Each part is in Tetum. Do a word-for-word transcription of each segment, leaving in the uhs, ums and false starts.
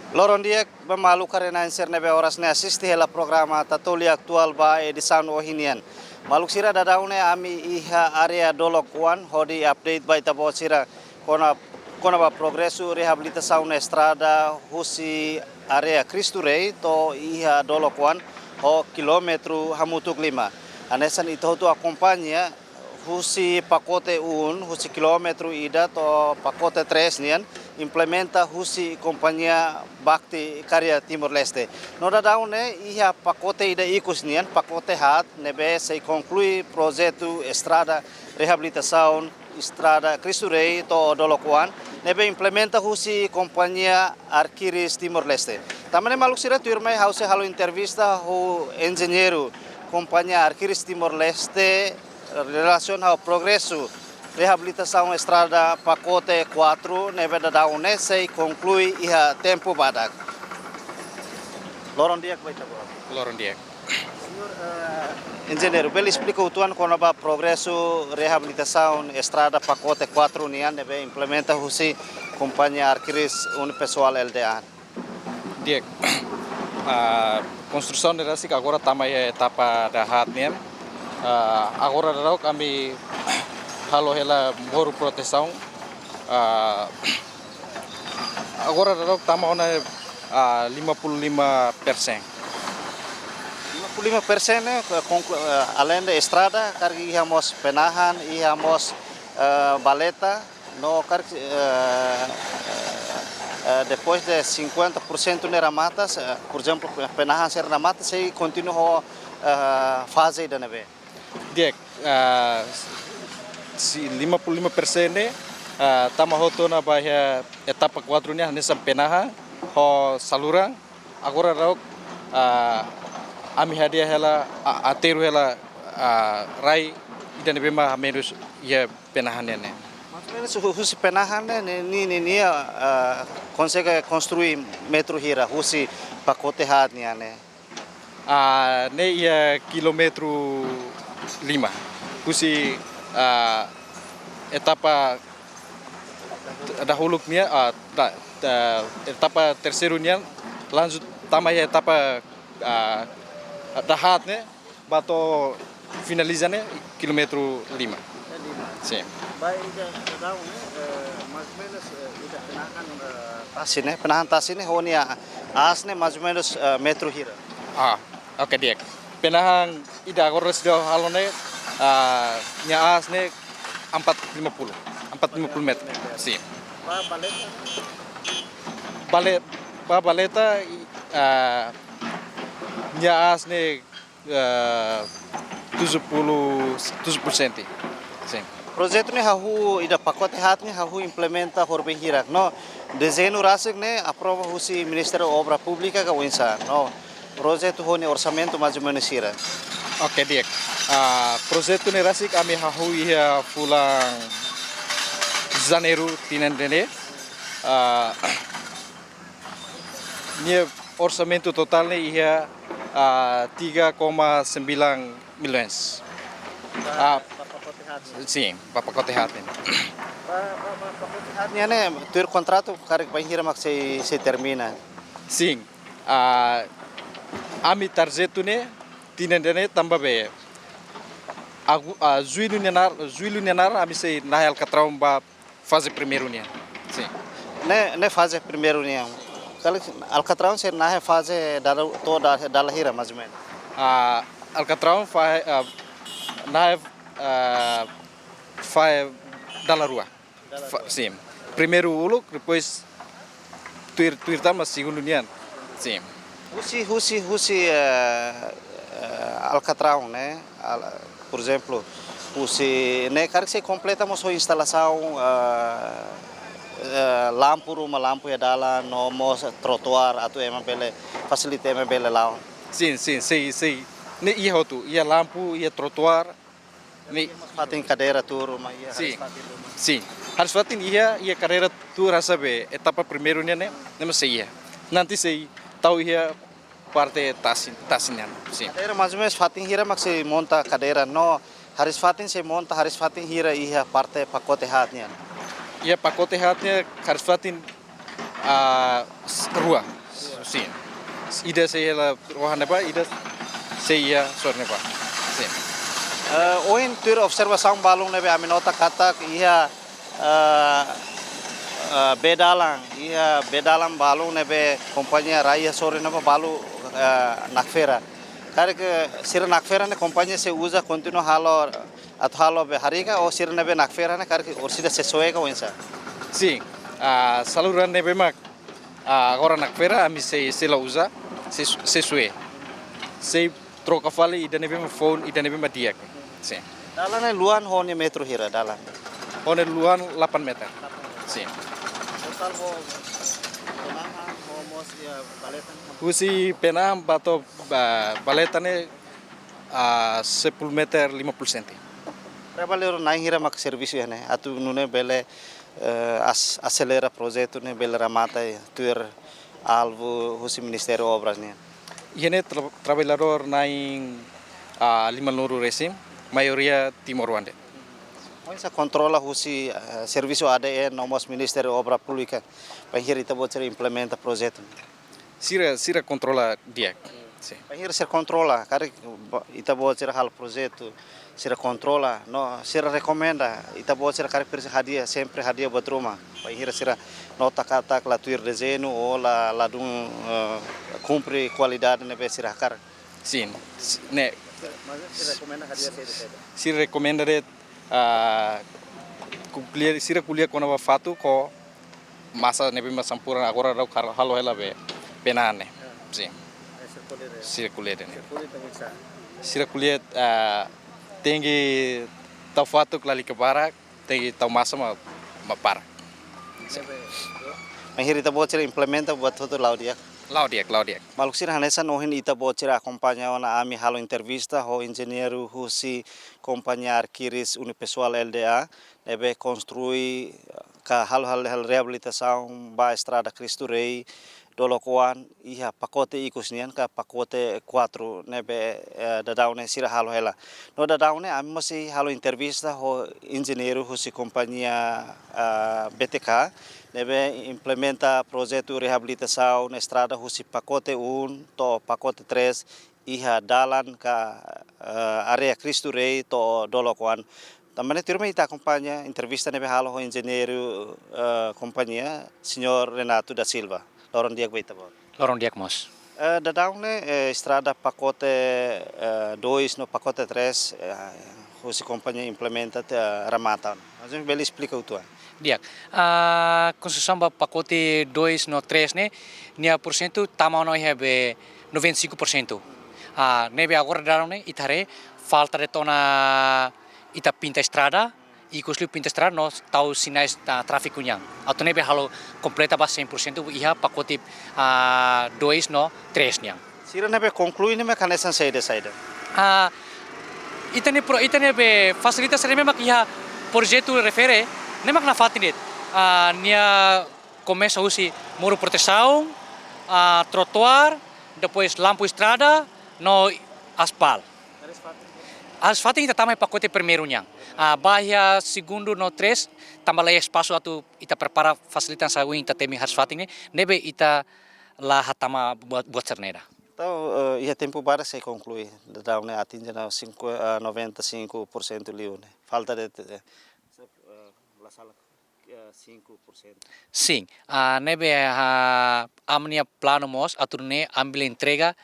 Loron di'ak ba maluk haree-na'in sira ne'ebé oras ne'e asiste hela programa Tatoli Atuál ba edisaun ohin nian. Maluk sira, daudaun ne'e ami iha área Dolok Oan hodi update ba ita-boot sira kona, kona-ba progresu reabilitasaun estrada husi área Cristo Rei to'o iha Dolok Oan ho kilómetru hamutuk lima. Hanesan ita hotu akompaña husi pakote um, husi kilómetru ida to'o pakote três nian, implementa husi kompañia Bakti Karya Timor-Leste. No daudaun ne'e iha pakote ida ikus nian, pakote haat, ne'ebé sei konklui projetu estrada reabilitasaun estrada Cristo Rei to'o Dolok Oan, ne'ebé implementa husi kompañia Arkiris Timor-Leste. Tan ne'e maluk sira, tuirmai ha'u sei halo entrevista ho enjeñeiru kompañia Arkiris Timor-Leste relasiona ho progresu reabilitasaun estrada pakote quatro ne'ebé daudaun ne'e sei konklui iha tempu badak. Loron di'ak ba ita-boot. Loron di'ak. Señór, eh, enjeñeiru, bele esplika uitoan kona-ba progresu reabilitasaun estrada pakote quatro nian ne'ebé implementa husi kompañia Arkiris Unipessoal Lda? Di'ak. Ah, konstrusaun ne'e rasik agora tama iha etapa dahaat nian. Ah, agora daudaun ami halo hela moru protesaun. Ah, agora daudaun tama ona, ah, lima puluh lima persen. Lima puluh lima persen ne'e, eh, konklu-, eh, além de estrada, karik iha mós penahan, iha mós, eh, valeta, no karik, eh, eh, depois de cinquenta por cento ne'e remata, se, por ezemplu, penahan sei remata, sei kontinua ho, eh, faze ida ne'ebé? Di'ak, ah, si lima puluh lima persen ne'e, ah, tama hotu ona ba iha etapa quatro nian hanesan penahan ho saluran. Agora daudaun, ah, ami hadi'a hela, ah, aterru hela, ah, rai ida ne'ebé mak hamenus iha penahan nian ne'e. Mais ou menus hu-, husi penahan ne'e, ne'e, ne'e, ne'e, ne'e, ah, konsege konstrui metru hira husi pakote haat nian ne'e? Ah, ne'e iha kilómetru lima. Husi, ah, etapa dahuluk nian, ah, da-, da-, etapa terseiru nian, lanjut tama iha etapa, ah, dahaat ne'e, ba to'o finaliza ne'e kilómetru lima. Lima. Sin. Ba ida daudaun ne'e, eh, mais ou menus, eh, ida penahan, eh, tasi ne'e, penahan tasi ne'e, ho nia aas ne'e mais ou menus, eh, metru hira? Ah, oke, di'ak. Penahan ida agora seidauk halo ne'e, ah, nia aas ne'e empat lima puluh, empat lima puluh meter. Sin. Ba valeta? Bale-, ba valeta, ah, nia aas ne'e, ah, tujuh puluh, tujuh puluh senti. Sin. Projetu ne'e hahú, ida pakote haat ne'e hahú implementa horibainhira? No dezeñu rasik ne'e aprova husi Ministériu Obra Públika ka oinsá? No projetu ho nia orsamentu mais ou menus hira? Oke, di'ak. Ah, projetu ne'e rasik ami hahú iha fulan Janeiru tinan ida-ne'e. Ah, nia orsamentu totál ne'e iha, ah, tiga koma sembilan milhões. Ah, ba pakote haat ne'e? Sin, ba pakote haat ne'e. Ba, ba, ba pakote haat nian ne'e, tuir kontratu, karik bainhira mak sei, sei termina? Sin. Ah, ami tarjetu ne'e, tinan ida-ne'e tanba be agu-, ah, jullu nian laran, jullu nian laran, ami sei nahe alkatraun ba faze primeiru nian. Sin. Ne'e, ne'e faze primeiru nian. Karik alkatraun sei nahe faze dala, to'o da-, dala hira, mais ou menus? Ah, alkatraun fa-, ah, nahe, ah, faze dala rua. Dala rua. Fa-, sin. Primeiru uluk, depois tuir, tuir tan ba segundu nian. Sin. Husi, husi, husi, eh, eh, alkatraun ne'e, al-, por ezemplu, husi ne'e karik sei kompleta mós ho instalasaun, eh, eh, lampu ruma, lampu iha dalan, no mós trotuár, atu ema bele, fasilita ema bele la'o. Sin, sin, sei, sei. Ne'e iha hotu, iha lampu, iha trotuár, ne'e. Fatin kadeira tuur ruma iha. Sin. Hariis fatin ruma. Sin. Hariis fatin iha, iha kadeira tuur hanesan be etapa primeiru nian ne'e, ne'e mós sei iha. Nanti sei tau iha parte tasi, tasi nian. Sin. Kadeira mais ou menus fatin hira mak sei monta kadeira no hariis fatin sei monta hariis fatin hira iha parte pakote haat nian? Iha pakote haat nian hariis fatin, ah, s-, rua. Sin. Ida sei hela rohan ne'ebá, ida sei iha sorin ne'ebá. Sin. Eh, ohin tuir observasaun balun ne'ebé ami nota katak iha, eh, eh, bee dalan, iha bee dalan balun ne'ebé kompañia rai iha sorin ne'ebá balu, eh, nakfera. Karik sira nakfera ne'e kompañia sei uza kontinua halo atu halo bee harii ka, ou sira ne'ebé nakfera ne'e karik orsida sesuai ka oinsá? Sin. Ah, saluran ne'ebé mak, ah, agora nakfera ami sei, sei la uza, sei, sei suwe. Sei troka fali ida ne'ebé mak foun, ida ne'ebé mak di'ak. Sin. Dalan ne'e luan ho nia metru hira dalan? Ho nia luan delapan meter. Sin. Totál ho penahan, ho mós iha baleta ne'e? Husi penahan ba to'o, ba, baleta ne'e, ah, sepuluh meter lima puluh senti. Traballadór na'in hira mak servisu iha ne'e, atu nune'e bele, eh, as-, aselera projetu ne'e bele remata tuir alvu husi Ministériu Obras nian? Iha ne'e tra-, traballadór na'in, ah, limanulu resin, maioria timoroan de'it. Oinsá kontrola husi, eh, servisu A D E no mós Ministériu Obra Públika, bainhira ita-boot sira implementa projetu? Sira, sira kontrola di'ak. Sin. Bainhira sira kontrola, karik ba-, ita-boot sira halo projetu, sira kontrola, no sira rekomenda, ita-boot sira karik presiza hadi'a, sempre hadi'a buat ruma. Bainhira sira nota katak la tuir dezeñu ou la, ladún, eh, kumpre kualidade ne'ebé sira hakarak. Sin. S-, ne'e. Mas sira rekomenda hadi'a saida, saida? Sira rekomenda de'it, ah, ko'alia, sira ko'alia kona-ba fatuk ho masa ne'ebé mak sampurna agora daudaun halo hela bee, bee-na'an ne'e. Ah. Sin. Eh, sira ko'alia de'it. Sira ko'alia de'it ne'e. Sira ko'alia de'it oinsá? Sira ko'alia de'it, ah, tenke tau fatuk lalika barak, tenke tau masa mak, mak barak. Sin. Bainhira ita-boot sira implementa buat hotu la'o di'ak? La'o di'ak, la'o di'ak. Maluk sira, hanesan ohin ita-boot sira akompaña ona ami halo entrevista ho enjeñeiru husi kompañia Arkiris Unipessoal Lda, ne'ebé konstrui ka halo, halo, halo reabilitasaun ba estrada Cristo Rei, Dolok Oan, iha pakote ikus nian ka pakote kuatru ne'ebé, eh, daudaun ne'e sira halo hela. No daudaun ne'e ami mós sei halo entrevista ho enjeñeiru husi kompañia, ah, B T K, ne'ebé implementa projetu reabilitasaun estrada husi pakote um to'o pakote três, iha dalan ka, eh, área Cristo Rei to'o Dolok Oan. Tanba ne'e tuirmai ita akompaña entrevista ne'ebé halo ho enjeñeiru, eh, kompañia, Señór Renato da Silva. Loron di'ak ba ita-boot. Loron di'ak mós. Eh, daudaun ne'e, eh, estrada pakote, eh, dois no pakote três, eh, husi kompañia implementa, eh, remata. Mas bele esplika uitoan? Di'ak. Ah, konstrusaun ba pakote dois no três ne'e, nia porsentu tama ona iha be noventa e cinco por cento. Ah, ne'ebé agora daudaun ne'e, ita haree falta de'it ona ita pinta estrada, ikus liu pinta estrada no tau sinais, ah, tráfiku nian. Atu ne'ebé halo kompleta ba cem por cento iha pakote, ah, dois no três nian. Sira ne'ebé konklui ne'e mak hanesan saida, saida? Ah, ita-nia pro-, ita-nia be fasilita sira ne'ebé mak iha projetu refere, ne'e mak nafatin de'it. Ah, nia komesa husi muru protesaun, ah, trotoar, depois lampu estrada, no aspal. Asfaltu ita tama iha pakote primeiru nian. Ah, ba iha segundu no três, tanba laiha espasu atu ita prepara fasilita hanesan ohin ita temi asfaltu ne'e, ne'ebé ita la hatama buat, buat sira-ne'e ida. Entaun, eh, iha tempu badak sei konklui, daudaun ne'e atinje ona cinco, eh, noventa e cinco por cento liu ne'e. Falta de'it, eh, eh, la sala, eh, cinco por cento. Sin, ah, ne'ebé, ah, ami-nia planu mós, atu nune'e ami bele entrega,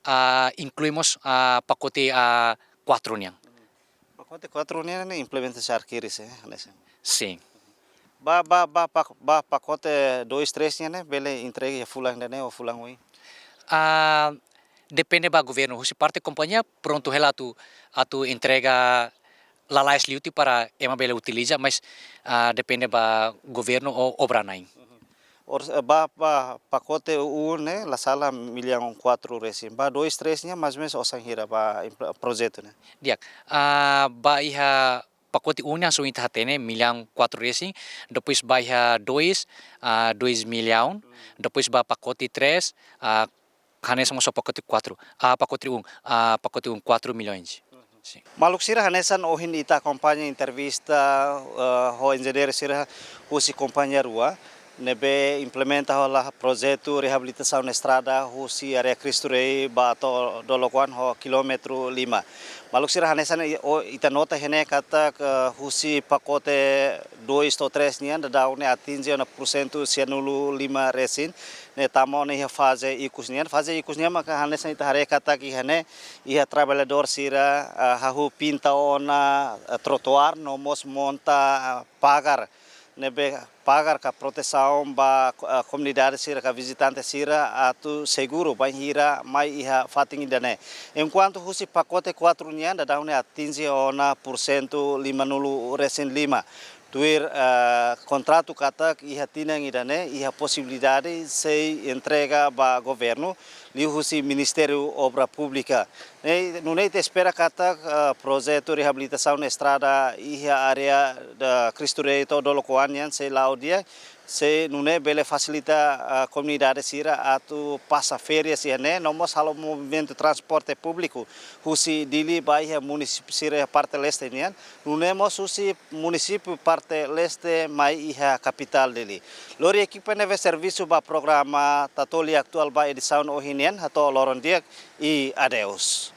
ah, inklui mós, ah, pakote, ah, kuatru nian. Pakote kuatru nian ne'e implementa husi Arkiris, eh, hanesan? Sin. Ba, ba, ba, pak-, ba pakote dois, três nian ne'e, bele entrega iha fulan ida-ne'e ou fulan oin? Ah, depende ba governu. Husi parte kompañia prontu hela atu, atu entrega lalais liu tiha para ema bele utiliza, mas, ah, depende ba governu ou obra-na'in. Or-, ba, ba pakote um ne'e, la sala millaun kuatru resin. Ba dois, três nian, mais ou menos osan hira ba impl-, projetu ne'e? Di'ak, ah, ba iha pakote um nian hanesan ohin ita hatene millaun kuatru resin, depois ba iha dois, ah, dois millaun, depois ba pakote três, ah, hanesan mós pakote kuatru, ah, pakote um, ah, pakote um, quatro milhões. Sin. Maluk sira, hanesan ohin ita akompaña entrevista, eh, ho enjeñeiru sira husi kompañia rua, ne'ebé implementa hola projetu reabilitasaun estrada husi área Cristo Rei ba to'o Dolokoan ho kilómetru lima. Maluk sira, hanesan i-, o, ita nota iha ne'e katak, eh, husi pakote dois to'o três nian daudaun ne'e atinje ona pursentu sianulu lima resin, ne'e tama ona iha faze ikus nian. Faze ikus nian maka hanesan ita haree katak iha ne'e iha traballadór sira, eh, hahú pinta ona, eh, trotoar no mós monta, eh, pagar ne'ebé pagar ka protesaun ba, eh, komunidade sira ka vizitante sira atu seguru bainhira mai iha fatin ida-ne'e. Enkuantu husi pakote kuatru nian daudaun ne'e atinje ona pursentu limanulu resin lima. Tuir, eh, kontratu katak iha tinan ida-ne'e iha posibilidade sei entrega ba governu liuhusi Ministériu Obra Públika. Ne'e, nune'e ita espera katak, eh, projetu reabilitasaun estrada iha área Cristo Rei to'o Dolokoan nian sei la'o di'ak, sei nune'e bele fasilita, eh, komunidade sira atu pasa férias iha ne'e, no mós halo movimentu transporte públiku husi Dili ba iha munisípiu sira iha parte leste nian, nune'e mós husi munisípiu parte leste mai iha kapitál Dili. Lori ekipa ne'ebé servisu ba programa Tatoli Atuál ba edisaun ohin nian, hato'o loron di'ak i adeus.